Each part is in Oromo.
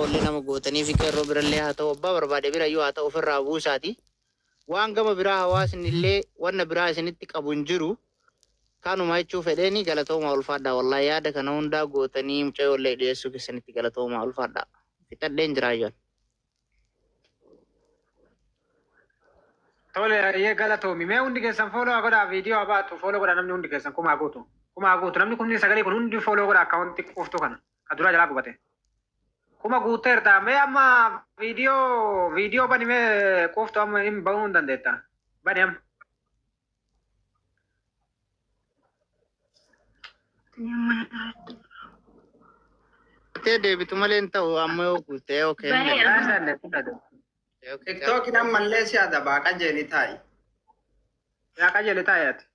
Illee nama gootanii fi qeerroo birallee haa ta'u, abbaa barbaade birayyuu haa ta'u, ofirraa buusaati. Waan gama biraa hawaasni illee wanna biraa isinitti qabu hin jiru. Kanuma jechuu fedheeni. Galatoomaa, ulfaadhaa. Wallahi yaada kana hundaa gootanii mucayyoo dhiyeessuu keessanitti galatoomaa, ulfaadhaa. Fixadheen jiraayyoon. Tole, ayyee, galatoomi. Mee hundi keessan follow haa godhaa, viidiyoo haa baatu, follow godhaa. Namni hundi keessan 10,000 guutu. 10,000 guutu. Namni kumni sagalee kun hundi follow godhaa akkaawunti Quuftuu kana. Ka duraa jalaa gubate. 10,000 guutteerta. Mee amma viidiyoo bani, mee Quuftuu, amma hin bahuu hin dandeetta. Bani amma. Tee deebitu malee hin ta'u amma yoo guutte, okay, hin Baheera. dandeenya. Hin dandeetta. Okay, TikTokin ammallee si adabaa, qajeeli taa'i. Yaa, qajeele taa'e ati.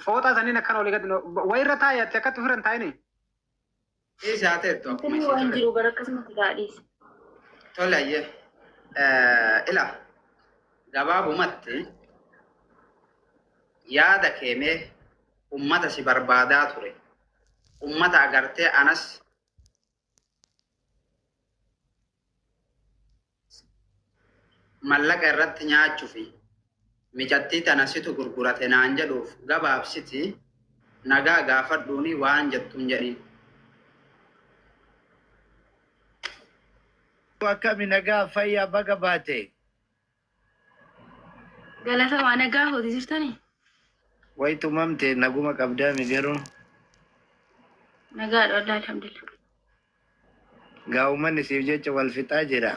Fooxaa saniin akkana olii gadi wayirra taa'e ati, akkatti ofirra hin taa'ini. Dhiisi, haa teettu akkuma Inni ishee waan tole. jiru bara akkasumatti taa'aa. Tole, ayyee. Ila gabaabumatti yaada keemee ummata si barbaadaa ture. Ummata agartee anas mallaqa irratti nyaachuu fi micattii tana situ gurgurate naan jedhuuf gabaabsiti nagaa gaafadhuuni waan jettuun jedhiin. Akkami, nagaa, fayyaa, baga baate. Galatamaa, nagaa hooti jirtanii? Wayitumamte, naguma qabdaami garuu? Nagaadha wallahi, alhamdulillah. Gaa, uummanni siif jecha wal fixaa jira.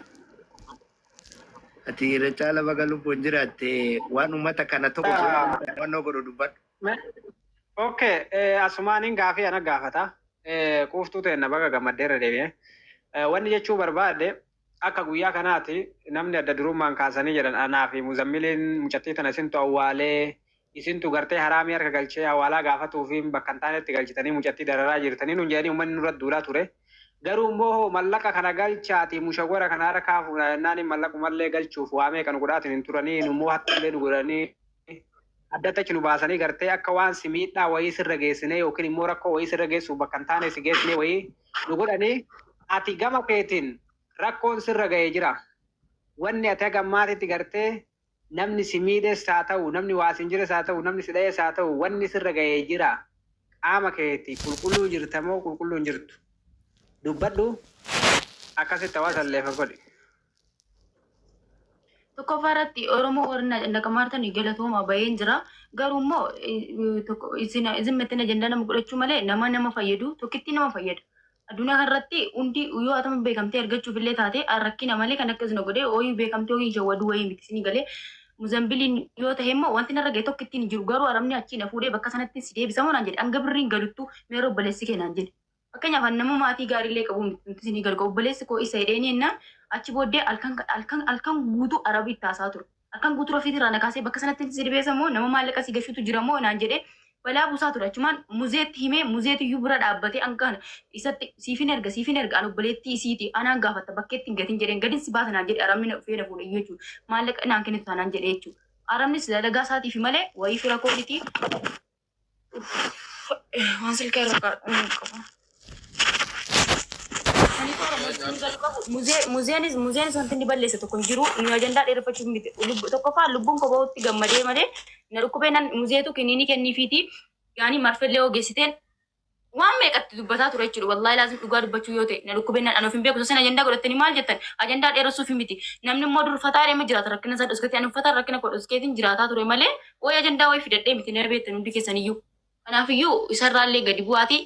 Ati irra caala baga lubbuun jiraatte, waan uummata kana tokko wannoo godhu dubbadhu. Okay, asumaaniin gaafii ana gaafata. Quuftuu ta'e, baga gammaddeerra deebi'e. Wanni jechuu barbaade, akka guyyaa kanaati namni adda durummaan kaasanii jedhan anaa fi Muzammiliin mucattii tana isintu awwaalee, isintu gartee haraamii harka galchee awwaalaa gaafatuu fi bakka hin taanetti galchitanii mucattii dararaa jirtanii nun jedhanii uummanni nurra duulaa ture. Garuu immoo mallaqa kana galchaati mushawwara kana harkaa fuudha jennaan mallaqumallee galchuuf waa meeqa nu godhaatiin hin turanii, nu immoo hattullee nu godhanii addatti achi nu baasanii gartee akka waan si miidhaa wayii sirra geessinee yookiin immoo rakkoo wayii sirra geessuuf bakka hin taane si geessinee wayii nu godhanii. Ati gama keetiin rakkoon sirra ga'ee jira. Wanni ati haga ammaatitti gartee namni si miidhes haa ta'u, namni waa sin jires haa ta'u, namni si dha'es haa ta'u, wanni sirra ga'ee jira. Qaama keeti qulqulluu jirta moo qulqulluu hin jirtu? Dubbadhu, akkasitti hawaasa illee godhi. Tokkoffaa irratti Oromoo warri naqamaartan galatooma, baheen jira. Garuu immoo tokko isin isin ajandaa nama godhachuu malee nama nama fayyadu tokkitti nama fayyada. Addunyaa kanarratti hundi yoo atama beekamtee argachuuf illee taate rakkina malee kan akkas na godhee ooyuu beekamtee ooyuu shawwaduu wayii miti isin galee. Muzambiliin yoo ta'e immoo wanti narra ga'e tokko ittiin hin jiru, garuu arabni achii na fuudhee bakka sanatti si deebisamoo naan jedhe, hanga birriin galuttu meeroo obboleessi kee naan jedhe. Fakkeenyaaf an nama maatii gaariillee qabu miti, isin galu obboleessi koo isa jedheeni jennaan achi booddee halkan halkan halkan guutuu arabii itti haasaa ture. Halkan guutuu rafiitii irraa na kaasee bakka sanatti si deebisamoo, nama maallaqa si gashuutu jira moo naan jedhee balaa buusaa ture. Achumaan muzeetti himee, muzeetu iyyuu bira dhaabbatee hanga kana isatti siifin erga, siifin erga, an obboleettii isiiti anaan gaafatta, bakkeetti hin gatin jedheen, gadin si baasa naan jedhe, arabni na dhufee na fuudhe iyyuu jechuudha. Maallaqa naan kennitu taanaan jedhee jechuudha. Arabnis dalagaa isaatiif malee wayii fira koo miti. Waan silkii irra qabu. Kanaafuu Oromoo isin galu qabu. Muzeenis wanti inni balleesse tokko hin jiru. Nu ajandaa dheereffachuuf miti. Tokkoffaa lubbuun koo bahutti gammadee malee na dhukkubee nan muzeetu kiniini kenniifiiti. Yaani marfellee ogeessiteen waan meeqatti dubbataa ture jechuudha. Wallaahi laazim dhugaa dubbachuu yoo ta'e na dhukkubee nan ani of hin beeku. Isin ajandaa godhattanii maal jettan? Ajandaa dheeressuuf miti. Namni immoo dur fataa deema jiraata, rakkina isaa dhoskeetii, ani uffataan rakkina koo dhoskeetiin jiraataa ture malee wayi ajandaa wayi fidadhee miti, na beektan hundi keessaniyyuu. Kanaafiyyuu isarraallee gadi bu'aati.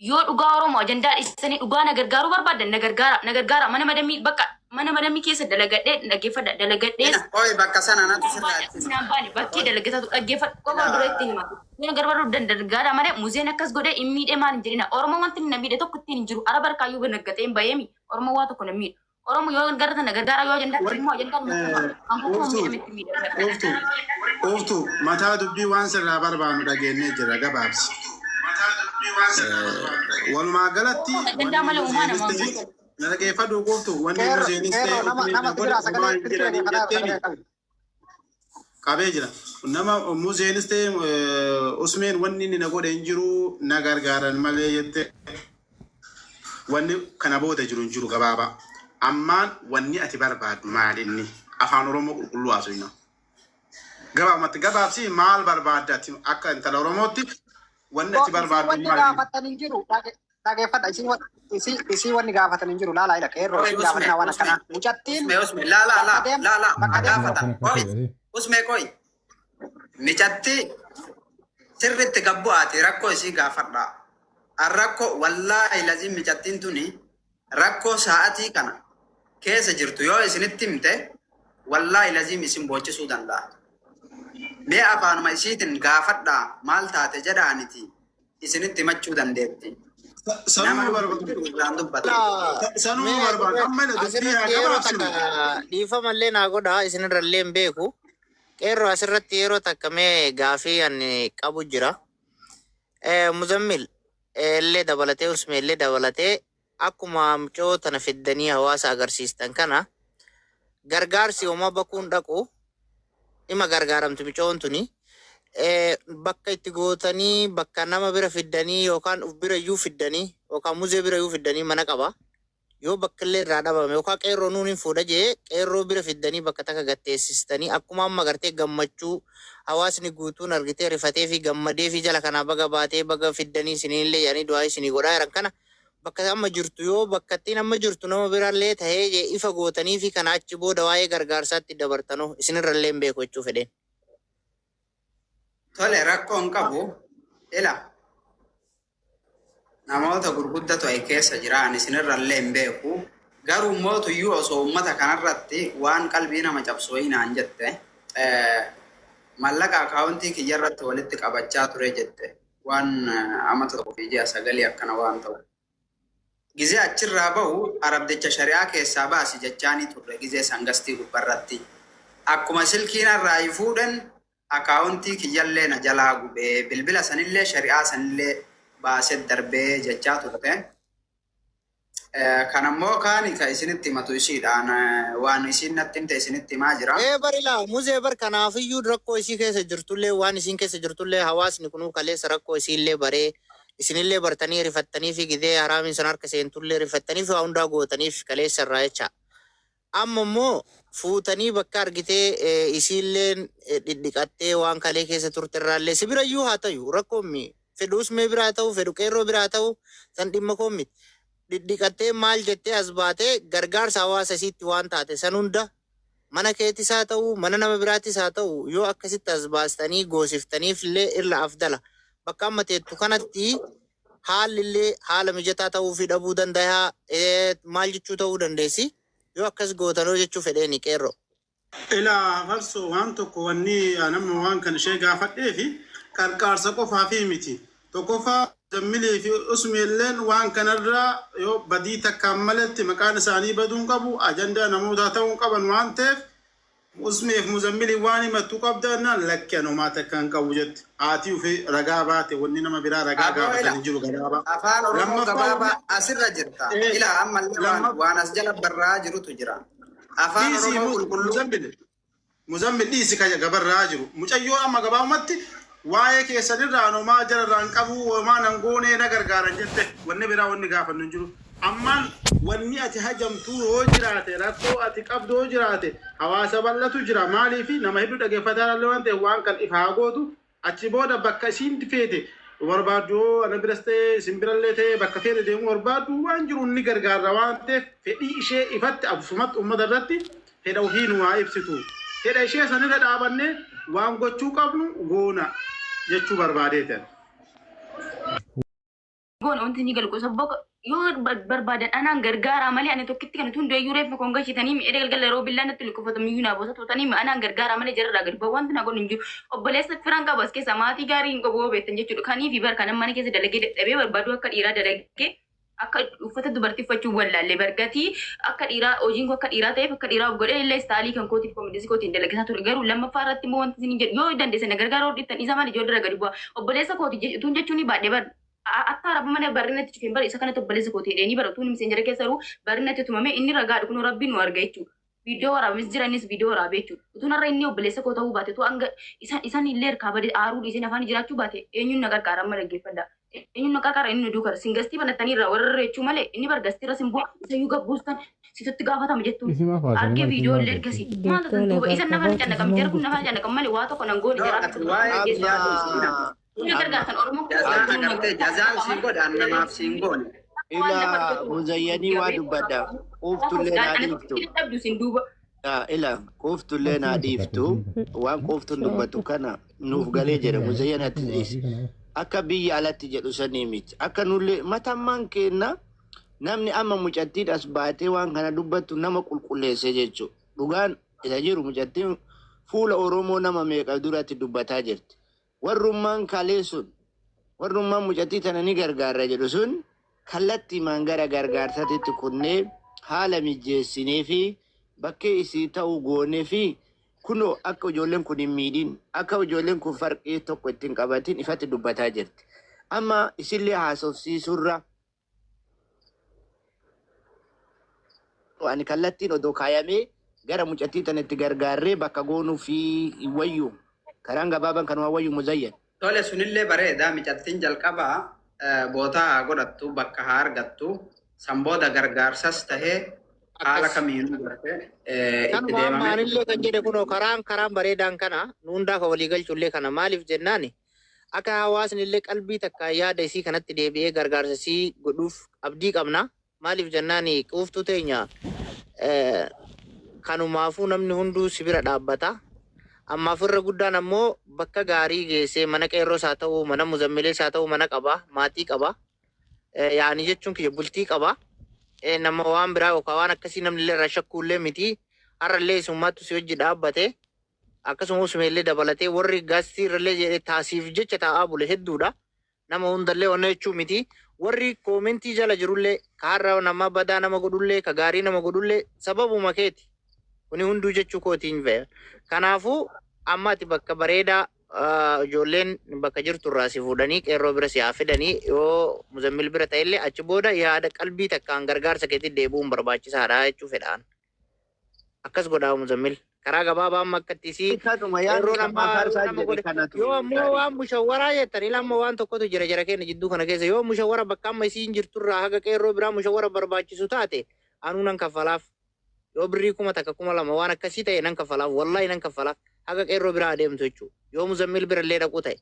Yoo dhugaa Oromoo ajandaa dhiisanii dhugaa na gargaaruu barbaadan, na gargaara, na gargaara. Mana madamii, bakka mana madamii keessa dalagadhee, dhaggeeffadha, dalagadhee. Ina, Oi, bakka sana natu sirraa ittisa. Naan baane bakkee dalagataatu, dhaggeeffadhu qofa dura ittiin hima. Yoo na gargaaruu danda'an malee muzeen akkas godhee hin miidhee maal hin jedhina. Oromoo wanti inni na miidhe tokko ittiin hin jiru. Araba harkaayyuu naggatee hin baheemi. Oromoo waa tokko na miidha. Oromoo yoo gargaartan na gargaara, yoo ajandaa immoo ajandaa an akkuma Ooftuu, miidhame itti miidhame. ooftuu, ooftuu, mataa dubbii waan sirraa barbaannu dhageenyee jira, gabaabsi. Walumaa galatti Ajandaa wanni malee uumaa muzeenis namaa ta'e, na dhaggeeffadhu quuftu, wanni Qeerroo, muzeenis ta'e qeerroo, nama usmeen na namatti godhe jira homaa sagalee hin silkii jiraniin kanaa jetteemi sagalee qabi. qabee jira. Nama muzeenis ta'e usmeen wanni inni na godhe hin jiru, na gargaaran malee jette, wanni kana booda jiru hin jiru gabaabaa. Ammaan wanni ati barbaaddu maal inni? Afaan Oromoo qulqulluu haasofna. Gabaabumatti gabaabsi maal barbaadda ati akka intala Oromootti wanni ati Isii barbaaddu wanni maal inni? gaafatan hin jiru. Dhageeffadha. Isii wanni gaafatan hin jiru. Laalaa ila qeerroo Oi, isii Usme, gaafatina waan Usme, akkanaa. Mucattiin Usme, Usme, laa, laa, bakka laa, deemtu laa, laa, bakka haa deemtu. gaafatan. Koi, Usme, koi. Micatti sirriitti gabbu'aati rakkoo isii gaafadha. An rakkoo wallaahi lazim micattiin tuni rakkoo sa'atii kana keessa jirtu yoo isinitti himte wallaahi lazim isin boochisuu danda'a. Mee afaanuma isiitiin gaafadhaa maal taate jedhaaniti isinitti himachuu dandeetti. Nama Sanuma dubbiin barbaadu. jiru irraan dubbata. Sanuma Mee barbaadu. Amma ila dubbii asirratti haa yeroo gabaabsinu. takka dhiifama illee naa godha isinirra illee hin beeku. Qeerroo asirratti yeroo takka mee gaafii ani qabu jira. Muzammil illee dabalatee Usme illee dabalatee akkuma mucoo tana fiddanii hawaasa agarsiistan kana gargaarsi homaa bakuun dhaqu dhima gargaaramtu mucoon tuni. Bakka itti gootanii bakka nama bira fiddanii yookaan uf bira iyyuu fiddanii yookaan muzee bira iyyuu fiddanii mana qaba. Yoo bakka illee irraa dhabame yookaan qeerroo nuun hin fuudha jee qeerroo bira fiddanii bakka takka gatteessistanii akkuma amma gartee gammachuu hawaasni guutuun argitee rifatee fi gammadee fi jala kanaa baga baatee baga fiddanii isiniillee jedhanii du'aa isinii godhaa jiran kana bakka amma jirtu yoo bakka ittiin amma jirtu nama biraallee tahee jee ifa gootanii fi kana achi booda waa'ee gargaarsaatti dabartanoo isinirrallee hin beeku jechuu fedheen. Tole rakkoo hin qabu. Ila namoota gurguddatu ay keessa jira ani isinirrallee hin beeku. Garuu mootuyyuu osoo uummata kanarratti waan qalbii nama cabsu wayii naan jette mallaqa akaawuntii kiyyarratti walitti qabachaa ture jette waan amata tokkoo fi ji'a sagalii akkana waan ta'u. Gizee achirraa bahu arabdicha shari'aa keessaa baasi jechaanii turre gizee sangastii gubbarratti. Akkuma silkiin irraa fuudhan akaawuntii kiyyallee na jalaa gubee bilbila sanillee shari'aa sanillee baasee darbee jechaa turte. Kanammoo kaani ka isinitti himatu isiidhaan waan isiin natti himte isinitti himaa jira. Ee bari laa muzee bar kanaafiyyuu rakkoo isii keessa jirtullee waan isiin keessa jirtullee hawaasni kunuu kaleessa rakkoo isiillee baree isinillee bartanii rifattanii fi gidee haraamiin san harka seentullee rifattanii fi waa hundaa gootaniif kaleessa irraa jecha. Amma immoo fuutanii bakka argitee isiilleen dhidhiqattee waan kalee keessa turte irraallee si birayyuu haa ta'u rakkoon mi fedhuus mee biraa ta'u fedhu qeerroo biraa ta'u san dhimma koo miti. Dhidhiqattee maal jettee as baatee gargaarsa hawaasa isiitti waan taate san hunda mana keetis haa ta'u mana nama biraattis haa ta'u yoo akkasitti as baastanii goosiftaniif illee irra afdala. Bakka amma teettu kanatti haalli illee haala mijataa ta'uu fi dhabuu danda'a maal jechuu ta'uu dandeessi yoo akkas gootanoo jechuu fedheeni qeerroo. Ilaa farsoo waan tokko wanni nama waan kan ishee gaafadhee fi qarqaarsa qofaa fi miti. Tokkoffaa Zammilii fi Usmeelleen waan kanarraa yoo badii takkaan malatti maqaan isaanii baduu hin qabu ajandaa namootaa ta'uu hin qaban waan ta'eef Usmeef Muzammilii waan himattu qabda naan lakki anumaa takka hin qabu jetti. Haati ofii ragaa baate wanni nama biraa ragaa Aboo ila gaafatan hin jiru gabaabaa. afaan Oromoo Lammaffaa gabaabaa wanni asirra jirta. Ila ammallee waan waan as jala barraa jirutu jira. Afaan dhiisii Oromoo qulqulluu Muzammil Muzammil dhiisi kan gabarraa jiru. Mucayyoo amma gabaabumatti waa'ee keessanirraa homaa jararraa hin qabu homaa nan goonee na gargaaran jette wanni biraa wanni gaafannu hin jiru. Ammaan wanni ati hajamtu yoo jiraate rakkoo ati qabdu yoo jiraate hawaasa bal'atu jira maaliifi nama hedduu dhaggeeffataa illee waan ta'eef waan kan ifa haa gootu achi booda bakka isiin feete barbaaddu yoo ana biras ta'e isin birallee ta'e bakka feete deemuu barbaaddu waan jiru ni gargaarra waan ta'eef fedhii ishee ifatti absumatti uummata irratti fedha ofii nu haa ibsitu. Fedha ishee sanirra dhaabannee waan gochuu qabnu goona jechuu barbaadeetan. Goon wanti ni galqu sababa yoo barbaadan anaan gargaaraa malee ani tokkitti kan tun deeyyuu reeffa koon gashitanii mi'ee galgala yeroo billaan natti lukkufatamu iyyuu naa bosa tuutanii anaan gargaaraa malee jararraa gadi ba'u wanti naa godhu hin jiru. Obboleessa firaan qaba as keessa maatii gaarii hin qabu yoo beektan jechuudha. Kaniif bar kan mana keessa dalagee dadhabee barbaadu akka dhiiraa dalagee akka uffata dubartii uffachuu wallaalle bargatii akka dhiiraa hojiin koo akka dhiiraa ta'eef akka dhiiraa of godhee illee istaalii kan kootiif koomidisii kootiin dalagisaa ture. Garuu lammaffaa irratti immoo wanti isin jedhu yoo dandeessan na gargaara hodhittan isa malee ijoollee gadi bu'a. Obboleessa kooti tun jechuun ni baadhee bar akka araba mana barrinatti cufeen bara isa kanatti obboleessa kooti jedhanii bara utuun miseenjara keessa jiru barrinatti tumame inni ragaadha kun rabbiin nu arga jechuudha. Viidiyoo waraabees jiranis viidiyoo waraabee jechuudha. Utuun har'a inni obboleessa koo ta'uu baate utuu hanga isaan illee harkaa badee aaruu dhiiseen afaan jiraachuu baate eenyuun na gargaara amma dhaggeeffadha. Eenyuun na qarqara inni duuka sin gastii banattaniirra warra jechuu malee inni bar gastiirra sin bu'a isa iyyuu gabbuustan situtti gaafatama jettuun. Isimaa faasanii Argee maal viidiyoo isimaa illee geessu? ergasii. Maal ta'an duuba isa nafa cannaqam jara kun nafa cannaqam malee waa tokko nan goone No, jaraa ati waa'ee geessu. kiyyaa dhiisina. Inni Amma gargaartan Oromoo kun jazaa kun agartee jazaan sii godhan namaaf siin goone. waan lafa Ila argatu muzayyanii waa dubbadha. Quuftullee naa dhiiftu. dhabdu sin duuba. Ila quuftullee naa dhiiftu. Waan quuftuun dubbatu kana nuuf galee jira. Muzayyan ati dhiisi. Akka biyya alatti jedhu sanii miti. Akka nullee matammaan keenna namni amma mucattiin as baatee waan kana dubbattu nama qulqulleesse jechuudha. Dhugaan isa jiru mucattiin fuula Oromoo nama meeqa duratti dubbataa jirti. Warrummaan kalee sun warrummaan mucattii tana ni gargaarra jedhu sun kallattiimaan gara gargaarsaatitti kunnee haala mijeessinee fi bakkee isii ta'uu goonee fi kunoo akka ijoolleen kun hin miidhin akka ijoolleen kun farqii tokko ittiin qabatin ifatti dubbataa jirti. Amma isillee haasofsiisurra ani kallattiin odoo kaayamee gara mucattii tana itti gargaarree bakka goonuu fi hin wayyu. Karaan gabaabaan kanuma wayyu muzayyan. Tole sunillee bareeda micattiin jalqabaa bootaa haa godhattu bakka haa argattu san booda gargaarsas tahee haala Akkas. kamiinuu gartee itti Kanuma amma deemame. anillee kan jedhe kunoo karaan bareedaan kana nu hundaaf walii galchullee kana maaliif jennaani akka hawaasni illee qalbii takka yaada isii kanatti deebi'ee gargaarsa isii godhuuf abdii qabna. Maaliif jennaani quuftuu teenya kanumaafuu namni hunduu si bira dhaabbata. Ammaaf irra guddaan ammoo bakka gaarii geessee mana qeerroos haa ta'u mana muzammilees haa ta'u mana qaba maatii qaba. Yaani jechuun kiyya bultii qaba. Nama waan biraa yookaan waan akkasii namni illee irraa shakkuullee miti. Har'allee isummaattu si hojii dhaabbate. Akkasuma usumeellee dabalatee warri gaastii irrallee jedhee taasiif jecha taa'aa bule hedduudha. Nama hundallee wanna jechuu miti. Warri koomentii jala jirullee ka har'a nama badaa nama godhullee ka gaarii nama godhullee sababuma keeti. Kuni hunduu jechuu kootiin fe'a. Kanaafuu amma ati bakka bareedaa ijoolleen bakka jirtu irraa si fuudhanii qeerroo bira si haa fidanii yoo muzammil bira ta'ellee achi booda yaada qalbii takkaan gargaarsa keetti deebi'uun barbaachisaadha jechuu fedhaan. Akkas godhaa muzammil. Karaa gabaabaa amma akka itti isii Kanuma yaadni qeerroon kan amma yoo Faarsaa nama jedhe godhe kanatu yoo ammoo gaarii. waan mushawwaraa jettan ila amma waan tokkotu jira jara keenya jidduu kana keessa yoo mushawwara bakka amma isiin jirturraa haga qeerroo biraa mushawwara barbaachisu taate anuu nan kaffalaaf. Yoo birrii 1000 2000 waan akkasii ta'e nan kaffalaaf wallaahi nan kaffalaaf haga qeerroo biraa adeemtu jechuudha. Yoo muzammil bira illee dhaqu ta'e.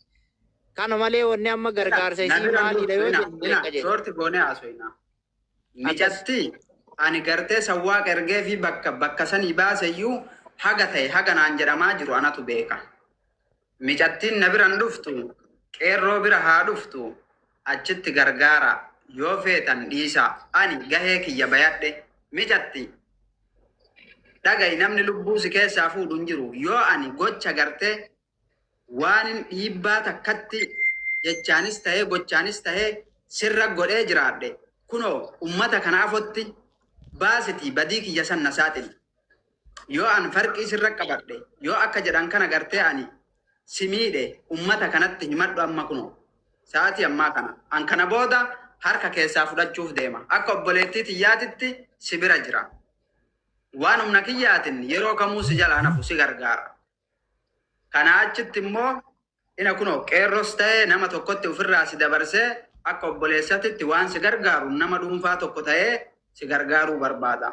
Kana malee wanni amma gargaarsa Na isii bira maaliidha dhuftu yoo ina jenne ina qajeela. shoorti goonee haasofna. Akkas. Micatti ani gartee sawwaaq ergee fi bakka bakka sanii baaseyyuu haga ta'e haga naan jedhamaa jiru anatu beeka. Micattiin na biran dhuftu qeerroo bira haa dhuftu achitti gargaara yoo feetan dhiisaa ani gahee kiyya bayadhe micatti dhaga'i namni lubbuu si keessaa fuudhu hin jiru yoo ani gocha gartee waan dhiibbaa takkatti jechaanis ta'ee gochaanis ta'ee sirra godhee jiraadhe kunoo ummata kanaafotti baasitii badii kiyya san na saaxili. Yoo an farqii sirra qabadhe yoo akka jedhan kana gartee ani si miidhe ummata kanatti himadhu amma kunoo sa'aatii ammaa kana an kana booda harka keessaa fudhachuuf deema akka obboleettii tiyyaatitti si bira jira. Waan humna kiyyaatiin yeroo kamuu si jalaa nafu si gargaara. Kana achitti immoo ina kunoo qeerros ta'ee nama tokkotti ofirraa si dabarsee akka obboleessatitti waan si gargaaru nama dhuunfaa tokko ta'ee si gargaaruu barbaada.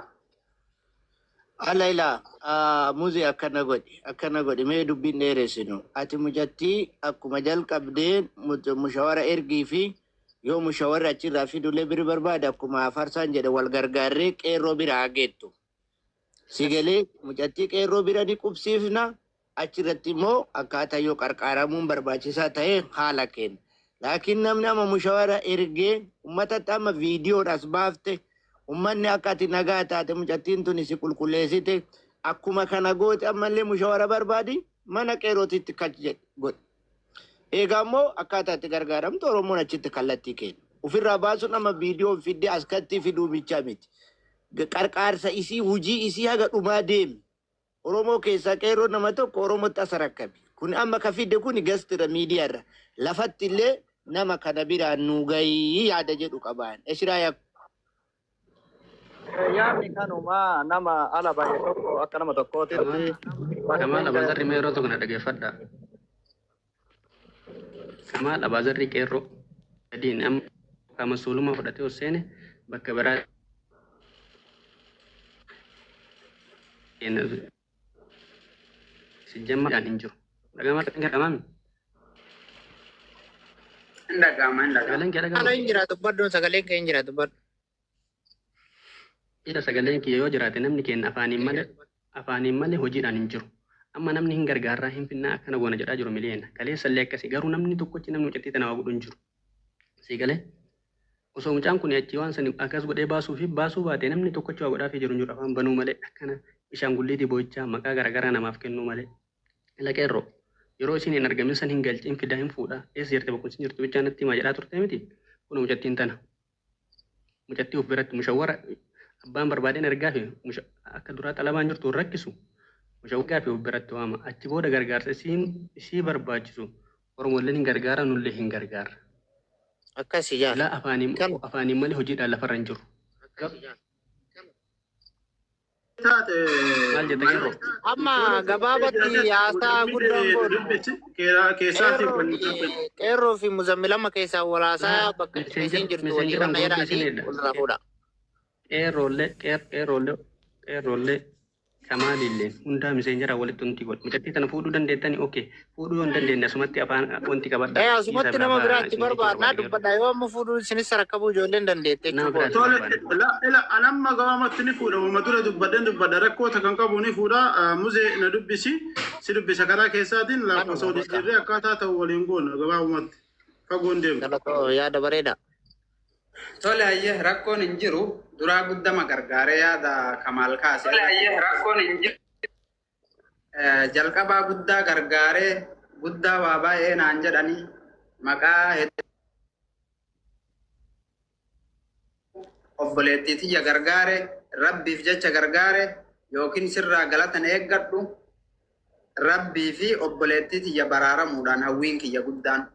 Ala ilaa muzi akkana godhi mee dubbiin dheeressinu ati mucattii akkuma jalqabdeen mushawara ergii fi yoo mushawarri achirraa fidullee biri barbaade akkuma farsaan jedhe wal gargaarree qeerroo bira haa geettu. Si galee mucattii qeerroo bira ni qubsiifna achirratti immoo akkaataa yoo qarqaaramuun barbaachisaa ta'e haala kenna. Laakiin namni amma mushawara ergee uummatatti amma viidiyoodhaas baafte ummanni akka ati nagaa taate mucattiin tun si qulqulleessite akkuma kana goote ammallee mushawara barbaadi mana qeerrootitti kach godhe. Egaa immoo akkaataa itti gargaaramtu Oromoon achitti kallattii kenna. Ofirraa baasuun amma viidiyoon fiddee askatti fiduu bichaa miti. Qarqaarsa isii hujii isii haga dhumaa deemi. Oromoo keessaa qeerroo nama tokko Oromootti as rakkabe. Kun amma ka fidde kun gastira miidiyaarra. Lafatti illee nama kana biraan nuu gahii yaada jedhu qabaan. Eshiraa yaa Yaadni kanuma nama ala bahe tokko akka nama tokkootitti Kamaal Abaazarri mee yeroo tokko na dhaggeeffadha. Kamaal Abaazarri qeerroo. Sadiin amma qaama suulummaa fudhatee ol seene bakka biraa sijjammaadhaan hin jiru. Dhagama dhagamaami. Hin dhaga'ama, hin dhaga'ama. Sagaleen kee Ana dhagama. hin jiraatu baddoon sagaleen kee hin jiraatu baddu. Ila sagaleen kiyya yoo jiraate namni keenya afaaniin malee hojiidhaan hin jiru. Amma namni hin gargaarraa, hin finnaa, akkana goona jedhaa jiru miliyoona. Kaleessallee akkasii, garuu namni tokkochi namni mucattii tana waa godhu hin jiru. Sii galee osoo mucaan kun achii waan sani akkas godhee baasuu fi baasuu baate, namni tokkochi waa godhaafii jiru hin jiru, afaan banuu malee, akkana bishaangulliitii boo'ichaa maqaa garaagaraa namaaf kennuu malee. Ila qeerroo, yeroo isin hin argamin san hin galchiin, fidaa, hin fuudhaa, eessa jirte, bakka isin jirtu bichaa natti himaa jedhaa turte miti. Kun mucattiin tana. Mucattii of biratti mushawwara abbaan barbaadeen ergaa fi akka duraa xalabaan jirtu hin rakkisu. Mushawwaraa fi of biratti waama. Achi booda gargaarsa isii barbaachisu Oromolleen hin gargaara, nullee hin gargaara. Akkasii jaal. Laa, afaaniin Kan afaaniin malee hojiidhaan lafarra hin jiru. Taate. Maal jette, qeerroo? Amma gabaabatti haasaa guddaan godhu. Keessaati. Qeerroo fi muzammilama keessaa walaasaa bakka isiin jirtu walii Messengeraan qonna gurguruu jedhaati isinidha. walirraa fuudha. Qeerroollee Kamaalillee hundaa messengeraan walitti wanti godhu. Mucattii tana fuudhuu dandeettani, okay. Fuudhuu yoo hin dandeenye asumatti afaan wanti qabadhaa. Ee, asumatti nama biraatti Isin barbaadnaa dubbadha, yoo amma fuudhuu isinis rakkabuu ijoolleen dandeette Nama jechuudha. biraatti Tole, barbaadna. ila anamma gabaamatti ni fuudha. Uuma dura dubbadheen dubbadha. Rakkoota kan qabu ni fuudha. Muzee na dubbisi. Si dubbisa karaa keessaatiin lakkoofsa waliif jirree akkaataa ta'u waliin goona gabaabumatti. Fagoon deemu. Galatoo, yaada bareeda. Tole, hayyee, rakkoon hin jiru. Duraa guddama gargaaree yaada Kamaal kaase. Tole, hayyee, rakkoon hin jiru. Jalqabaa guddaa gargaaree guddaa waa baay'ee naan jedhanii maqaa hedduu obboleettii tiyya gargaare, rabbiif jecha gargaare yookiin sirraa galatan eeggadhu, rabbii fi obboleettii tiyya baraaramuudhaan hawwiin kiyya guddaan.